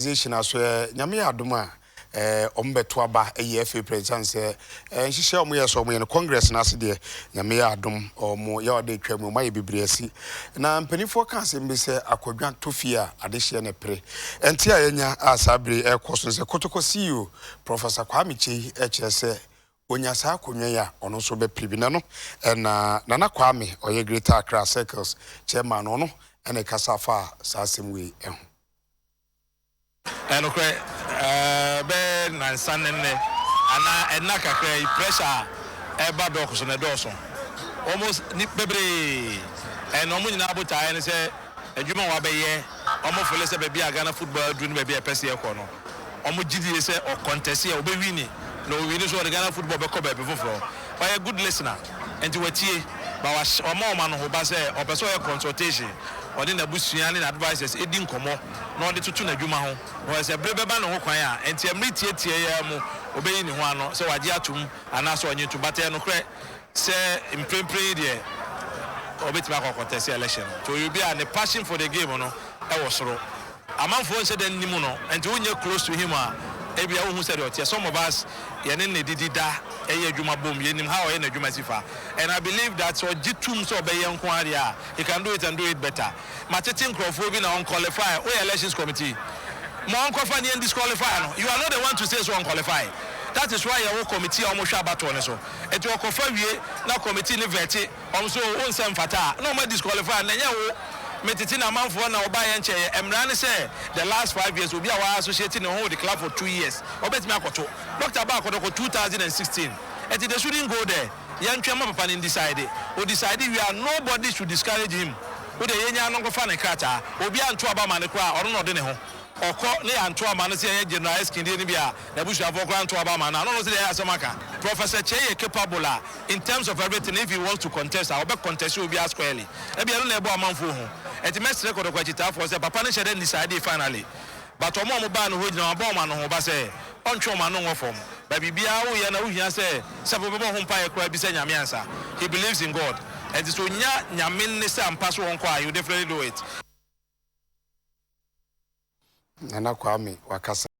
Organization aso ɛ Nyame yɛ adom a ɛ ɔmo bɛto aba ɛyɛ FA president sɛ ɛ nhyehyɛ ɔmo yɛ sɛ ɔmo yɛ no congress n'ase deɛ. Nyame yɛ adom, ɔmo yɛ ɔde atwa mu, ɔmo ayɛ bebree asi na mpanimfoɔ ka asɛm bi sɛ akɔdwa to fie a adehyeɛ ne pere. Ɛnti a yɛnya a saa bere ɛkɔ so sɛ Kotoko CEO Professor Kwame Kyei ɛkyerɛ sɛ onya saa akonnwa yi a, ɔno nso bɛpere bi na no ɛna Nana Kwame ɔyɛ Greater Accra Circles chairman, ɔno ɛna ɛkasa fa saa asɛm wei ɛho. Ɛnokorɛ, bɛyɛ nansa ne nnɛ anaa ɛnna kakra yi, pressure a ɛba dɔɔko so na ɛdɔɔso almost ni bebree. Ɛna ɔmo nyinaa botaeɛ ne sɛ adwuma a wabɛyɛ, ɔmo feel sɛ baabi a Ghana football aduru ne baabi a ɛpɛ sɛ yɛkɔ no, ɔmo gyidie sɛ ɔcontest a, ɔbɛwin na ɔwin so, ɔde Ghana football bɛkɔ baabi foforɔ. Ɔyɛ good listener, nti watie ba wama ɔma no ho ba sɛ ɔpɛ sɛ ɔyɛ consultation, ɔne n'abusua ne n'advisers edi nkɔmɔ na ɔde toto n'adwuma ho na ɔyɛ sɛ bere bɛba ne ho kwan a, nti mmiri tietie yɛ mu, ɔbɛyi ne ho ano sɛ wagye atum anaasɛ ɔnye ntum. Bata nokorɛ sɛ mprempren yi deɛ, ɔbɛtumi akɔ contest election no. Nti ɔyɛ obi a ne passion for the game no ɛwɔ soro. Amanfoɔ nhyɛ dɛ nnim no, nti wonyɛ close to him a, ebia wohu sɛ deɛ ɔteɛ. Some of us, yɛne ne didi da, ɛyɛ adwuma bom, yɛnim how ɔyɛ n'adwuma si fa, and I believe that sɛ ɔgye tum sɛ ɔbɛyɛ nko adeɛ a, he can do it and do it better. Matete nkurɔfoɔ bi na ɔnqualify. Woyɛ elections committee ma ɔnkɔfa ne yɛn disqualify no. You are not the one to say so ɔnqualify. That is why yɛwɔ committee a wɔhwɛ abatoɔ ne so. Nti ɔkɔfa wie na committee ne vet ɔmo so wo nsɛm fata a, na ɔmo disqualify na ɛnyɛ wo. Metete na amanfoɔ na ɔba yɛn nkyɛn. Mmara ne sɛ the last 5 years, obi a wa associate ne ho with the club for 2 years, ɔbɛtumi akɔto. Doctor ba akɔdɔkɔ 2016, ɛti they shouldn't go there. Yɛn twɛn ma papa ne decide. O decide wie a, nobody should discourage him. O de yɛn nya no nkɔfa ne krataa. Obi anto aba ma ne koraa, ɔno na ɔde ne ho ɔkɔ ne yɛanto ama no sɛ yɛyɛ general eskindie no bi a, n'abusuafoɔ koraa nto aba ama no. Ano no sɛ deɛ ɛyɛ asɛm aka Professor Kyei yɛ capable a, in terms of everything, if he wants to contest a, ɔbɛ contest obi squarely. Ebi ɛno na ɛbɔ amanfoɔ ho. Ɛti mɛsrɛ Kɔtɔkɔ akyitaafoɔ sɛ papa no hyɛ dɛ decide finally, but ɔmo a ɔmo baa no hɔ gyina ɔbɔ ɔmo ano ho ba sɛ ɔntwe ɔmo ano nwɔ fam ba. Biribiara woyɛ na wohia sɛ wobɛbɔ ho mpaeɛ koraa bi sɛ Nyame ansa. He believes in God, ɛnti sɛ onya Nyame ne sɛ ampa so wɔnkɔ a, he will definitely do it. Nana Kwame wakasa.